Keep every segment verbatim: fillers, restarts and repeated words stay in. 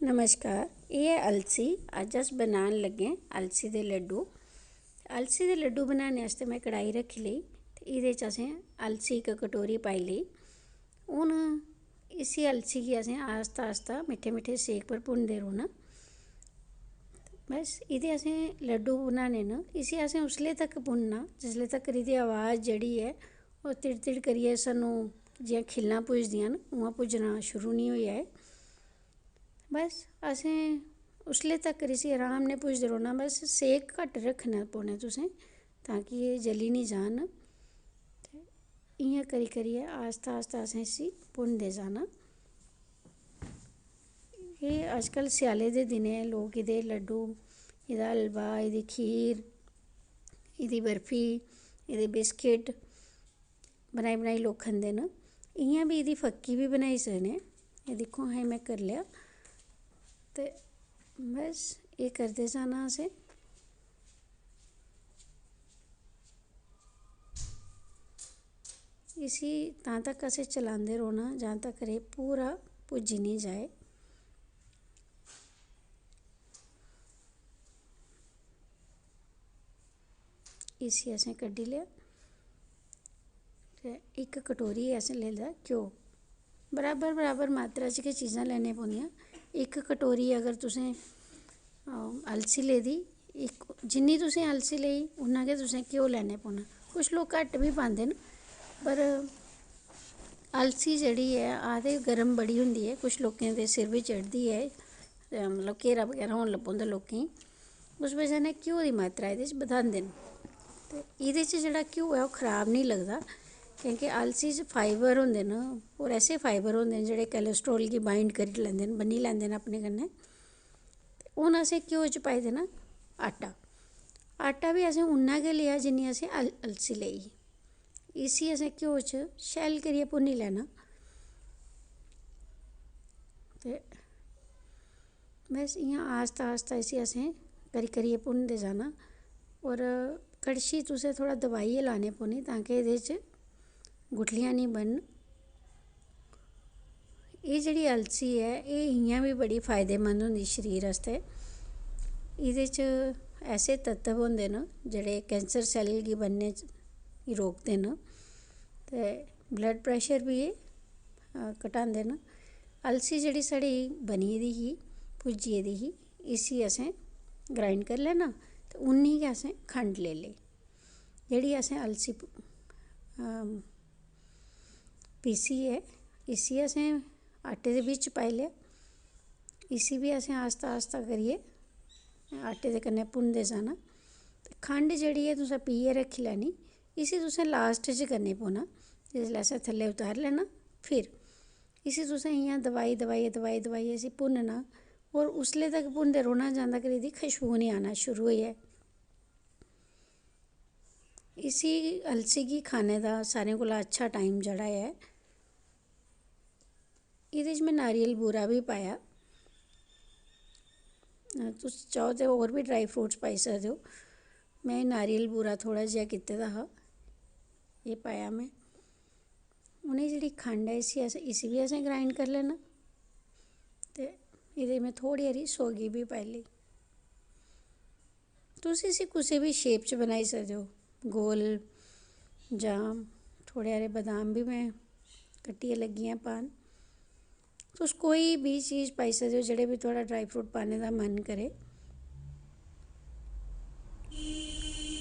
नमस्कार, एह् ऐ अलसी। अज्ज अस बनान लग्गे आं अलसी दे लड्डू। अलसी दे लड्डू बनाने आस्तै में कढ़ाई रक्खी लेई ते एह्दे च असें अलसी इक कटोरी पाई लेई। हून इसी अलसी गी असें आस्ता आस्ता मिट्ठे मिट्ठे सेक पर भुनदे रौह्ना। बस एह्दे असें लड्डू बनाने न। इसी असें उसले तक भुनना जिसले तक एह्दी अवाज जेह्ड़ी ऐ ओह् तिड़ तिड़ करियै सानूं जि'यां खिल्लां भुजदियां न उ'आं भुज्जना शुरू निं होई जाए। बस असें उसले तक्कर इसी अराम नै भुजदे रौह्ना। बस सेक घट्ट रक्खना पौना तुसें, तां कि एह् जली निं जान। ते इ'यां करी करियै आस्ता आस्ता असें इसी भुनदे जाना। एह् अजकल्ल स्याले दे दिनें लोक एह्दे लड्डू, एह्दा हलवा, एह्दी खीर, एह्दी बर्फी, एह्दे बिस्किट बनाई बनाई लोक खंदे न। इ'यां बी एह्दी फक्की बी बनाई सकने। एह् दिक्खो हां, में करी लेआ। ते बस एह् करदे जाना असें। इसी तां तक असें चलांदे रौह्ना जां तक एह् पूरा भुज्जी निं जाए। इसी असें कड्ढी लेआ। ते इक कटोरी असें लेई लेदा घ्यो। बराबर बराबर मात्रा च गै चीजां लैनियां पौंदियां। इक कटोरी अगर तुसें, अम, अलसी लेदी, इक, जिन्नी तुसें अलसी लेई, उन्ना गै तुसें घ्यो लैने पौना। कुछ लोक घट्ट बी पांदे न, पर अलसी जेह्ड़ी ऐ, आखदे गर्म बड़ी होंदी ऐ, कुछ लोकें दे सिर बी चढ़दी ऐ, ते मतलब घेरा बगैरा होन लगी पौंदा लोकें गी। उस बजह कन्नै घ्यो दी मात्रा एह्दे च बधांदे न। ते एह्दे च जेह्ड़ा घ्यो ऐ, ओह् खराब निं लगदा, क्योंकि अलसी च फाइबर होंदे न, होर ऐसे फाइबर होंदे न, जेह्ड़े कोलेस्ट्रॉल गी बाइंड करी लैंदे न, बन्नी लैंदे न अपने कन्नै। ते हून असें घ्यो च पाई देना आटा। आटा बी असें उन्ना गै लेआ, जिन्नी असें अल-, अलसी लेई। इसी असें घ्यो च शैल करियै भुन्नी लैना। ते बस इ'यां आस्ता आस्ता इसी असें करी करियै भुनदे जाना। होर कड़छी तुसें थोह्ड़ा दबाइयै लाने पौनी, तां कि एह्दे च गुठलियां निं बनन। एह् जेह्ड़ी अलसी ऐ, एह् इ'यां बी बड़ी फायदेमंद होंदी शरीर आस्तै। एह्दे च ऐसे तत्व होंदे न, जेह्ड़े कैंसर सैल्ल गी बनने च, गी रोकदे न ते ब्लड प्रैशर बी एह्, अ, घटांदे न। अलसी जेह्ड़ी साढ़ी बनी दी ही, भुज्जी दी ही, इसी असें ग्राइंड करी लैना ते उन्नी गै असें खंड लेई लेई। जेह्ड़ी असें अलसी, अम, पीसी ऐ, इसी असें आटे दे बिच्च पाई लेआ। इसी बी असें आस्ता आस्ता करियै आटे दे कन्नै भुनदे जाना। ते खंड जेह्ड़ी ऐ, तुसें पीह्यै रक्खी लैनी। इसी तुसें लास्ट च करने पौना, जिसलै असें थल्लै उतारी लैना। फिर इसी तुसें इ'यां दबाई दबाइयै, दबाई दबाइयै इसी भुन्नना। होर उसलै तक भुनदे रौह्ना, जदूं तक एह्दी खशबू निं आना शुरू होई जाए। इसी, अलसी गी खाने दा सारें कोला अच्छा टाइम जेह्ड़ा ऐ, एह्दे च में नारियल बूरा बी पाया। तुस चाहो ते होर बी ड्राई फ्रूट्स पाई सकदे ओ। में नारियल बूरा थोह्ड़ा जेहा कीते दा हा, एह् पाया में। हून एह् जेह्ड़ी खंड ऐ, इसी अस, इसी बी असें ग्राइंड करी लैना। ते एह्दे में थोह्ड़ी हारी सौगी बी पाई लेई। तुस इसी कुसै बी शेप च बनाई सकदे ओ, गोल जां थोह्ड़े हारे बदाम बी में कट्टियै लग्गी आं पान। तुस कोई बी चीज पाई सकदे ओ, जेह्ड़े बी थुआढ़ा ड्राई फ्रूट पाने दा मन करे।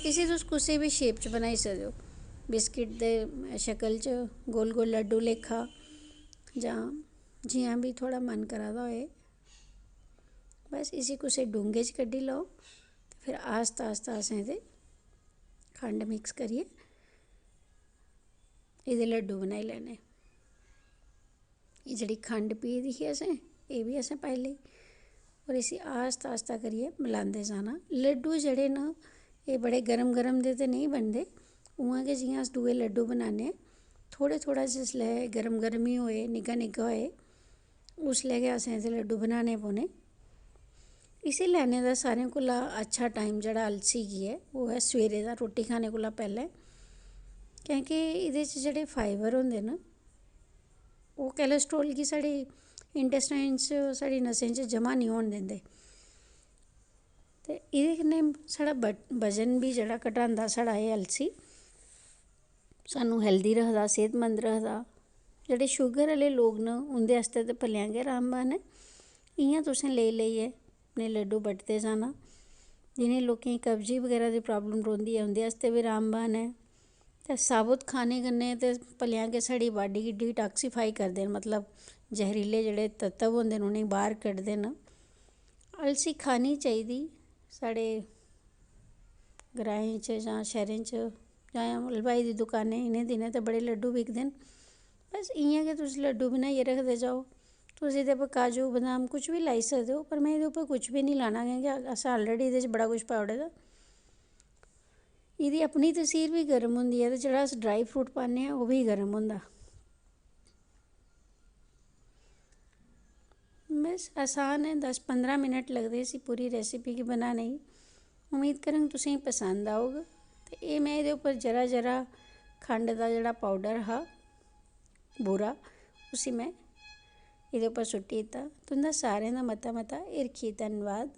इसी तुस कुसै बी शेप च बनाई सकदे ओ, बिस्किट दे शकल च, गोल गोल लड्डू लेखा, जां जि'यां बी थुआढ़ा मन करा दा होए। बस इसी कुसै डूंगे च कड्ढी लैओ ते फिर आस्ता आस्ता असें एह्दे खंड मिक्स करियै एह्दे लड्डू बनाई लैने। एह् जेह्ड़ी खंड पी दी ही असें, एह् बी असें पाई लेई। होर इसी आस्ता आस्ता करियै मलांदे जाना। लड्डू जेह्ड़े न, एह् बड़े गर्म गर्म दे ते नेईं बनदे, उ'आं गै जि'यां अस दूए लड्डू बनाने, थोह्ड़ा थोह्ड़ा जिसलै गर्म गर्म ही होए, निग्घा निग्घा होए, उसलै गै असें एह्दे लड्डू बनाने पौने। इसी लैने दा सारें कोला अच्छा टाइम जेह्ड़ा अलसी गी ऐ, ओह् ऐ सवेरे दा, रुट्टी खाने कोला पैह्लें, क्योंकि एह्दे च जेह्ड़े फाइबर होंदे न, ओह् कोलेस्ट्रॉल गी साढ़ी इंटैस्टाइन च, साढ़ी नसें च जमा निं होन दिंदे। ते एह्दे कन्नै साढ़ा बजन बी जेह्ड़ा घटांदा साढ़ा एह् अलसी, सानूं हैल्दी रखदा, सेह्तमंद रखदा। जेह्ड़े शुगर आह्ले लोग न, उं'दे आस्तै ते भलेआं गै रामबान ऐ। इ'यां तुसें लेई लेइयै अपने लड्डू बटदे जाना। जि'नें लोकें गी कब्जी बगैरा दी प्राब्लम रौंह्दी ऐ, उं'दे आस्तै बी रामबान ऐ। ते साबत खाने कन्नै ते भलेआं गै साढ़ी बाडी गी डिटाक्सीफाई करदे न, मतलब जैह्रीले जेह्ड़े तत्व होंदे न, उ'नेंगी बाह्र कड्ढदे न। अलसी खानी चाहिदी। साढ़े ग्राएं च जां शैह्रें च जां हलवाई दी दकानें, इ'नें दिनें ते बड़े लड्डू बिकदे न। बस इ'यां गै तुस लड्डू बनाइयै रखदे जाओ। तुस एह्दे पर काजू, बदाम कुछ बी लाई सकदे ओ, पर में एह्दे उप्पर कुछ बी निं लाना, क्योंकि अस already एह्दे च बड़ा कुछ पाई ओड़े दा। एह्दी अपनी तसीर बी गर्म होंदी ऐ, ते जेह्ड़ा अस ड्राई फ्रूट पान्ने आं, ओह् बी गर्म होंदा। बस, आसान ऐ, दस पंदरां मिनट लगदे इसी पूरी रैसिपी गी बनाने गी। उम्मीद करङ तुसेंगी पसंद औग। ते एह् में एह्दे उप्पर जरा जरा खंड दा जेह्ड़ा पौडर हा, बूरा, उसी में एह्दे उप्पर सुट्टी दित्ता। तुं'दा सारें दा मता मता हिरखी धन्नबाद।